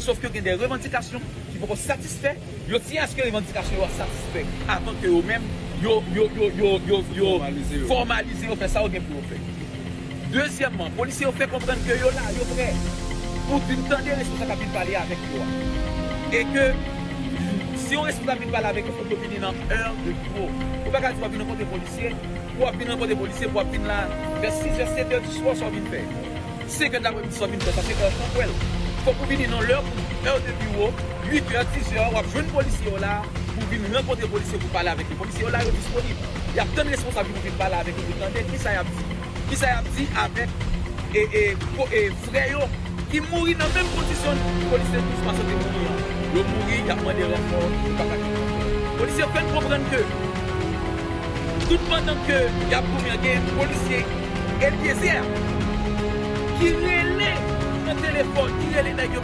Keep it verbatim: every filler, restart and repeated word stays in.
Sòf ke gen de revandikasyon ki poko satisfè, yo tiyen aske revandikasyon yo a satisfè avan ke yo menm yo, yo, yo, yo, yo, yo fòmalize yo, fè sa yo gen pou yo fè. Dezyèmman, polisye yo fè konprann ke yo la, yo prè pou vin tande responsab k ap vin pale avèk yo a. E ke si yon responsab vin pale avèk yo, fòk yo vini nan è de biwo. Ou pa ka di w ap vin rankontre polisye, ou ap vin rankontre polisye, ou ap vin la vè sis è, sèt è di swa, sa w vin fè. Senk è dapremidi sa w vin fè, sa se è chanpwèl. Fòk ou vini nan lè pou è de biwo, uit è, diz è, w ap jwenn polisye yo la, pou vin rankontre polisye pou pale avèk yo. Polisye yo la, yo disponib. Y ap tann responsab yo pou vin pale avèk yo, pou tande kisa y ap di. Kisa y ap di avèk e, e, po- e, frè yo ki mouri nan menm kondisyon polisye Kris Mason te mouri an. Yo mouri, y ap mande ranfò, yo pa ka jwenn ranfò. Polisye yo fè n konprann ke tout pandan ke y ap goumen an, gen polisye Eliezer ki rele nan telefòn, ki rele nèg yo, ki